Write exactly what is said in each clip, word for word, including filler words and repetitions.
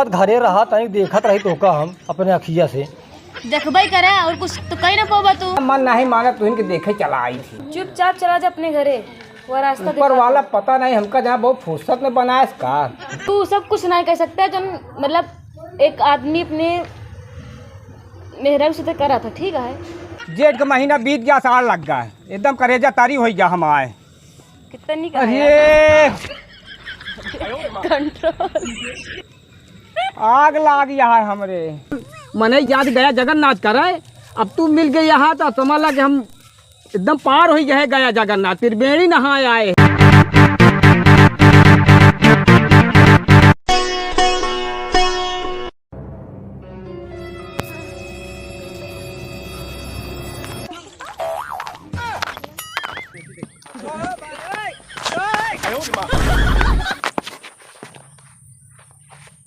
घरे रहा, तनी देखत रही तोहका हम अपने अखिया से। देखबे करे, और कुछ तो कही ना पाबा तू। मन नहीं मानत, तुहिन के देखे चला आई थी। चुपचाप चला जा अपने घरे, वो रास्ता ऊपर दिखा वाला दे। पता नहीं हमका जहाँ बहुत फुर्सत में बनाएस का। तू सब कुछ नहीं कह सकता, जन मतलब एक आदमी अपने मेहरारू से तो करा था, ठीक है। जेठ का महीना बीत गया, साल लग गया, एकदम करेजा तारी हो गया हमारे। कितना नहीं कहा अरे यार। कंट्रोल। आग लाग यहाँ हमरे। मने याद गया जगन्नाथ करे, अब तू मिल गई यहाँ तो समझ ला कि हम एकदम पार हो गए गया जगन्नाथ, त्रिवेणी नहाए आए।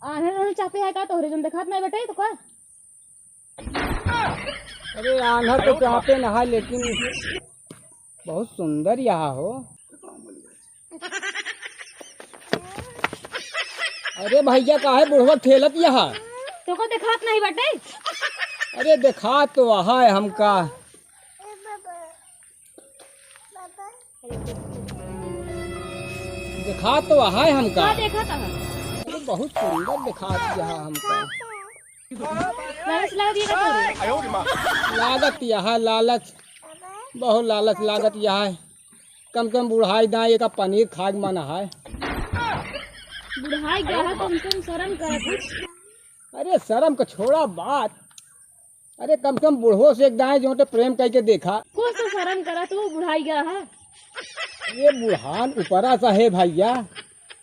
आन्हर आन्हर चापे है का तोहरे, जन देखात नहीं बटे तो का? अरे आन्हर तो चापे न है, लेकिन बहुत सुंदर यहाँ हो। अरे भैया, काहे बुढ़वा ठेलत यहाँ? तोका देखात नहीं बटे? अरे देखात तो है हमका। देखात तो है हमका। का देखत है? अरे बहुत सुंदर देखात यहाँ हमका। लालच लागत ये का तोरे? लागत यहाँ लालच, बहुत लालच लागत यहाँ। कम से कम बुढ़ाई दाई एका पनीर खाए के मन है। बुढ़ाई गया है, कम से कम शर्म कर कुछ। अरे शर्म का छोड़ा बात, अरे कम से कम बुढ़ो से एक दाई जोटे प्रेम करके देखा। कुछ तो शर्म करा तू, बुढ़ाई गया है। ये बुढ़ान ऊपरा सा है भैया,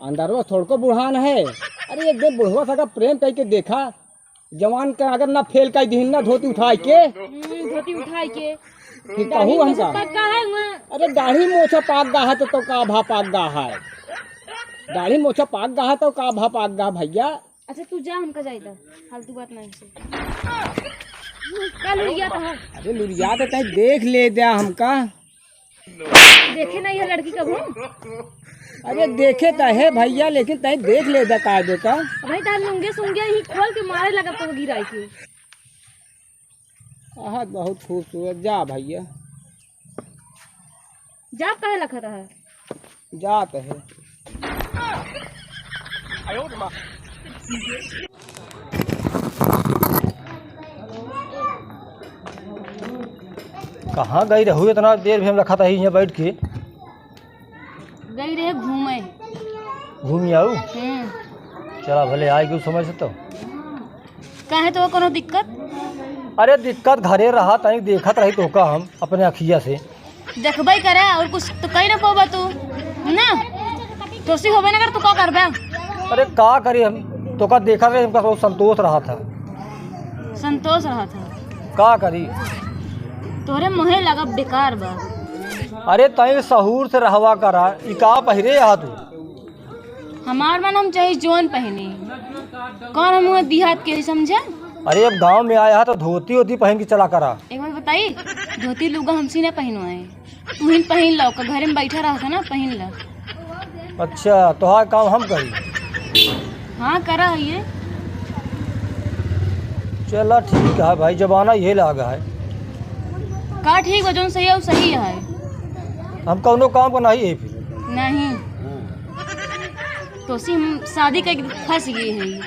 अंदरवा थोड़को बुढ़ान है। अरे एक दिन बुढ़वा सा का प्रेम करके देखा, जवान का अगर ना फेल कर दिहिन ना धोती उठाई के। हम्म, धोती उठाई के। फिर दाढ़ी कहू मोछा हमका। पक्का है वहाँ। अरे दाढ़ी मोछा पाक गा है तो, तो का भा पाक गा है? दाढ़ी मोछा पाक गा है तो का भा पाक गा भैया? अच्छा तू जा, हमका जाई दा, फालतू बात नहीं से। का लुरिया तो है? अरे लुरिया तो तय देख ले द्या हमका। देखे नहीं है लड़की कबू। अरे देखे तो है भैया, लेकिन तय देख ले द्या का दे का। भाई तार लुंगे सुंगे ही खोल के मारे लगा तो गिराई के। आहा, बहुत खूबसूरत। जा भैया। जा काहे लखत है? जात है। कहाँ गई रहू इतना देर भी हम लखत है यहाँ बैठ के? गई रहे घूमे। घूमी आऊ? हम्म। चला भले आई गई समय से तो। काहे तो कोनो दिक्कत? अरे दिक्कत घरे रहा, तनी देखत रही तोहका हम अपने अखिया से। देखबे करे, और कुछ तो कही ना पाबा तू ना। तोसी होबे ना कर, तू का करबे? अरे का करी हम, तोहका देखत रही, हमका बहुत संतोष रहा था। संतोष रहा था? का करी? तोहरे मुँहे लगा बेकार बा। अरे तनी सहूर से रहवा करा, ई का पहिरे हा तू? हमार मन हम चाहे जौन पहनी, कौन हम हुआ देहात के समझे? अरे अब गाँव में आया है तो धोती वोती पहन के चला करा। एक बात बताई, धोती लुगा हमसे ना पहनवाए, तू ही पहन लो, का घरे में बैठा रहा था ना, पहन ला। अच्छा, तोहार काम हम करी? हाँ, करा है ये। चला ठीक है भाई, जमाना ये लागा है। का ठीक बा, जौन सही है, वो सही है। हम कौनो काम का नहीं है फिर। नहीं। तोसी हम शादी करके फंस गए हैं।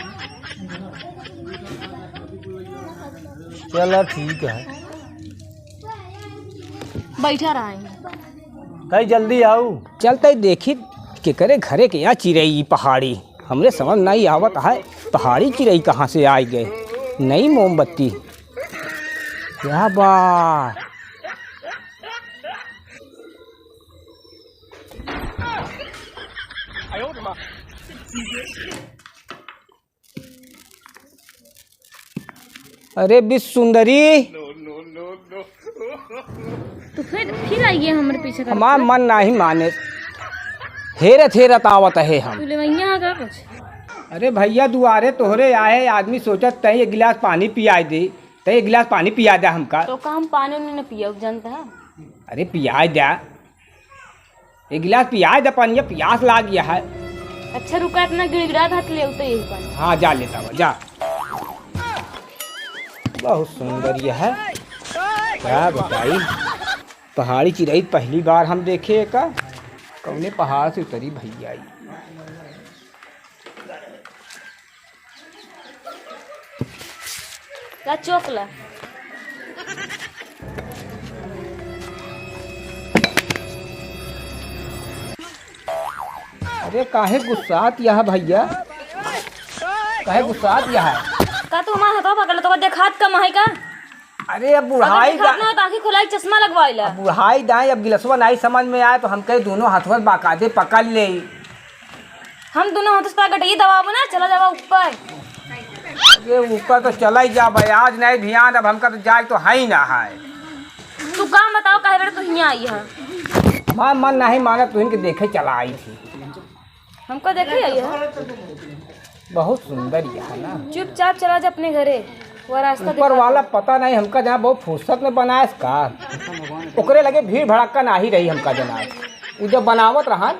चला ठीक है। बैठा रहा है। कहीं जल्दी आऊ। चलते देखी केकरे घरे के यहाँ चिरई पहाड़ी। हमरे समझ नहीं आवत है, पहाड़ी चिरई कहाँ से आइ गए। नई मोमबत्ती। क्या बा? अरे बिस सुंदरी। तो फिर, फिर आई गया हमरे पीछे करके। हमार मन नाही माने। हेरत हेरत आवत है हम। तू लेवैया है का कुछ? अरे भैया, दुआरे तोहरे आए, आदमी सोचत तई एक गिलास पानी पियाई दे, तई एक गिलास पानी पिया दे हमका। तो का हम पानी उनी न पियब, जानता है? अरे पियाई दे। एक गिलास पियाए दे पनिया, पियास लाग गया है। अच्छा रुका, इतना गिड़गिड़ात हाथ ले उते यही पानी। हाँ, जा लेता हुआ, जा। बहुत सुंदर यह है, क्या बताई, पहाड़ी चिरई पहली बार हम देखे का। कौने पहाड़ से उतरी भैया ई? ला चोक ला। अरे काहे गुस्सात यह भैया, काहे गुस्सात यह? का तू हमार हथवा पकड़ ले, तोका देखात कम है का? अरे अब अगर बुढ़ाई देखात दा-, ना हो तो आँखी खुलाई चश्मा लगवाइला। अब बुढ़ाई दाई, अब गिलसवा नाई समझ में आए तो हम कहे दोनों हथवा बाकायदे पकड़ ले। हम दोनों हाथ से गटई दबाबो ना, चला जावा ऊपर। ये ऊपर तो चला ही जाबे, आज नहीं ध्यान, अब हमका तो जाए तो है ही ना है। तू काम बताओ, काहे बेटा तू हियाँ आई है? हमार मन नहीं माना, तू इनके देखे चला आई थी। हमको देखे आई है? बहुत सुंदर यह है ना। चुपचाप चला जा अपने घरे, वो रास्ता ऊपर दिखा वाला दे। पता नहीं हमका जहाँ बहुत फुर्सत में बनाए का, ओकरे लगे भीड़ भड़क्का नाही रही हमका जनाब। उ जब बनावत रहन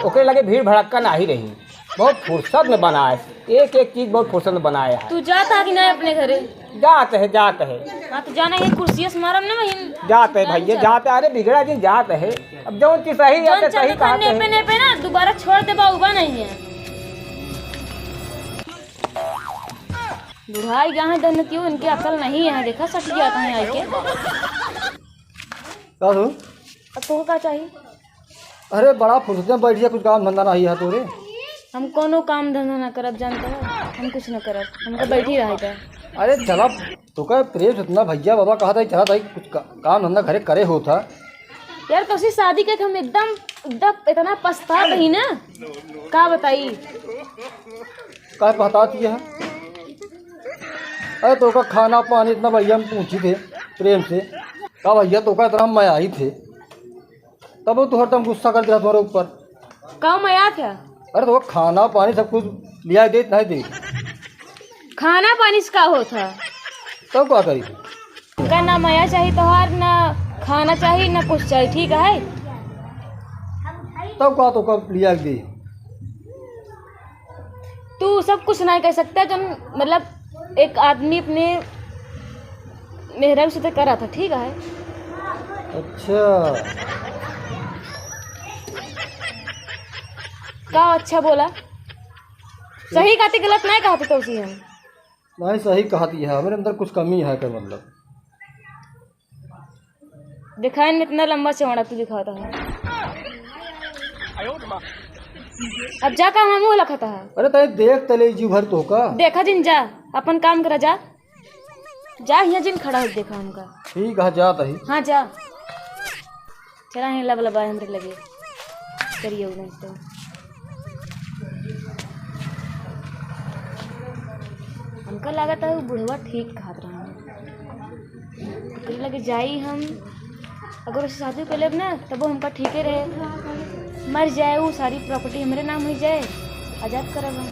ओकरे लगे भीड़ भड़क्का नाही रही, बहुत फुर्सत में बनाए, एक एक चीज बहुत फुर्सत में बनाए है। तू जात है कि नहीं अपने घरे? जात है, जात है। हाँ, तो जाना, ये कुर्सिया से मारम ना वहीं। जात है भैया, जात है। अरे बिगड़ा जी, जात है। अब जौन चीज सही है, जौन तो सही चल कहते नेपे हैं। नेपे ना, दोबारा छोड़ दे, बाउबा नहीं है। बुढ़ाई गया है, दन क्यों, इनकी अकल नहीं है, देखा, सट गया था आई के। का हो? अब तुमको का चाहिए? अरे, बड़ा फुर्सत में बैठ गया, कुछ काम धंधा नहीं है तोरे? हम कोनो काम धंधा ना करब, जानता है, हम कुछ ना करब, हमको बैठी रहे का। अरे, चला, तो का प्रेम से इतना भैया बाबा कहा था, चला था, कुछ का, काम धंधा घरे करे होता। यार, तोसी शादी के हम एकदम, एकदम इतना पछतात ही ना, का बताई? का पछतात ही है? अरे, तो का खाना पानी इतना भैया हम पूछी थे प्रेम से, का भैया, तो का इतना हम मया ही थे। तब वो तो हरदम गुस्सा कर दिया तुम्हारे ऊपर। का मया था? अरे तो खाना पानी सब कुछ लिया दे, नहीं दे। खाना पानी से का होत है? तब का करी? का ना मया चाहिए तोहार, ना खाना चाहिए, ना कुछ चाहिए, ठीक है? तब का तो कब लिया दे? तू सब कुछ नहीं कह सकता, जौन मतलब एक आदमी अपने मेहरारू से तो करा था, ठीक है? अच्छा। का अच्छा बोला? सही कहती, गलत नहीं कहती तो उसी हम। नहीं, सही कहती है, हमारे अंदर कुछ कमी है का मतलब? दिखाइन में इतना लंबा चौड़ा तू दिखाता है। अब जा का हम मुँह लखता है। अरे तय देख तले जीव भर तो का। देखा जिन जा, अपन काम करा जा। जा हियाँ जिन खड़ा हो देखा हमका। ठीक है, जात ही। हाँ जा। चला ही लब लबा हमरे लगे। करिए उ नहीं तो। हमका लागत है वो बुढ़वा ठीक कहत रहा। ओकरे लगे जाई हम, अगर उससे शादी कर लेब ना, तब वो हमका ठीके रहे। मर जाए, वो सारी property हमरे नाम हो जाए, आजाद करब हम।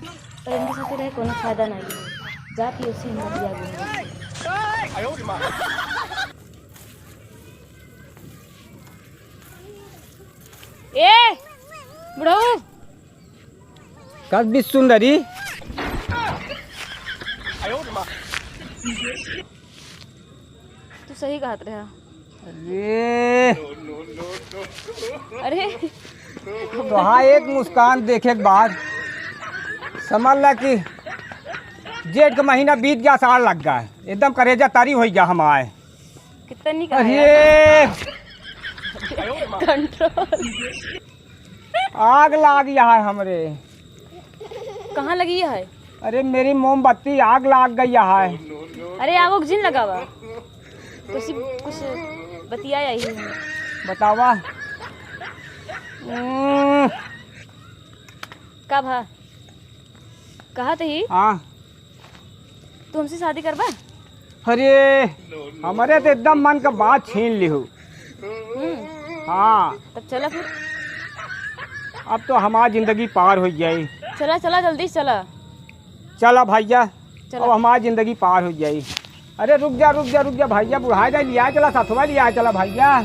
पर इनके साथे रहे कोनो फायदा नहीं है। जात ही उससे हिम्मत जागे। ए, बुढ़ऊ। कब भी सुंदरी। तू सही कहत रहा। अरे। अरे। तो हाँ, एक मुस्कान देखे के बाद समझ ला कि जेठ का महीना बीत गया, साल लग गया, एकदम करेजा तारी हो गया हमारे। कितना निक अरे। Control। आग लाग यहाँ है हमरे। कहाँ लगी है? अरे मेरी मोमबत्ती आग लाग गई है। अरे आगो जिन लगावा। तो सिर्फ कुछ बतिया आई है। बतावा। हम्म। का भा? कहा तो ही? हाँ। तू हमसे शादी करबा? अरे, हमारे तो एकदम मन का बात छीन लिहू। हम्म। हाँ। तब चला फिर। अब तो हमारी जिंदगी पार हो जाई। चला, चला, जल्दी चला। चला भैया, चला। अब हमारी जिंदगी पार हो जाई। अरे रुक जा, रुक जा, रुक जा भैया, बुढ़ा जाए, लिया चला, सथवा लिया चला भैया।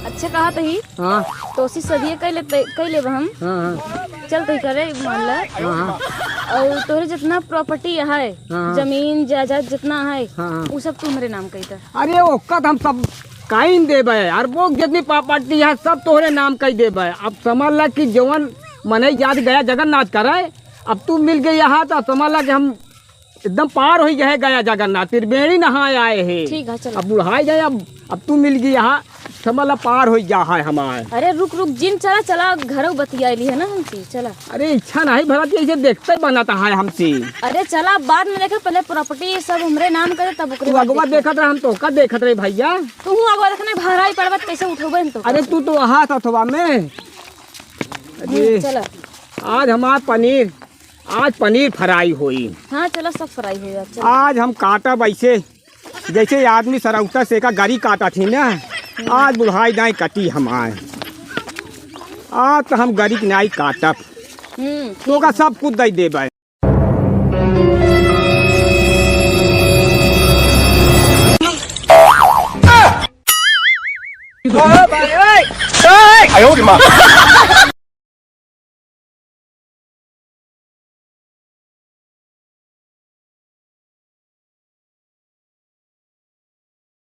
अच्छा कहा तो ही। हाँ। तो उसी सदिये कह लेते, कह लेब हम। हाँ, हाँ। चल तई करे, मान ला। हाँ, हाँ। और तोहरे जितना property है, हाँ, हाँ। जमीन जायदाद जितना है, हाँ, हाँ। उ सब तू हमरे नाम कई दा। अरे ओका त हम सब काइन देबे यार, वो जितनी property है सब तोहरे नाम कई देबे। अब समझ ला कि जवन मनई जात गया जगन्नाथ करे, अब तू मिल गई यहाँ तो समझ ला कि हम एकदम पार होइ गए गया जगन्नाथ, त्रिवेणी नहाए आए हैं। ठीक है, चलो। अब बुढ़ाई गए, अब, अब तू मिल गई यहाँ, समझ ला पार होइ जा है हमार। अरे रुक रुक जिन, चला चला, घरौ बतियाई ली है ना हमसे, चला। अरे इच्छा नहीं भला कि ऐसे देखते बनता है हमसे। अरे चला, बाद में देखे, पहले property सब हमरे नाम करे, तब ओकरे तू बाद अगवा देखे। देखत रहे, हम तोका देखत रहे भैया। तू हूँ अगवा देखने, भारा ही पड़बत, कैसे उठोबे हम तो। अरे तू तो अहा सथवा में। अरे हम्म, चला। आज हमार पनीर, आज पनीर fry होई। हाँ चला, सब fry होई आज, चला। आज हम काटब ऐसे जैसे आदमी सरौता से का गरी काटत ही ना, आज बुढ़ाई दाई कटी हमार। आज तो हम गरी के नाई काटब। हम्म, ठीक। तोका सब कुछ दे देबे।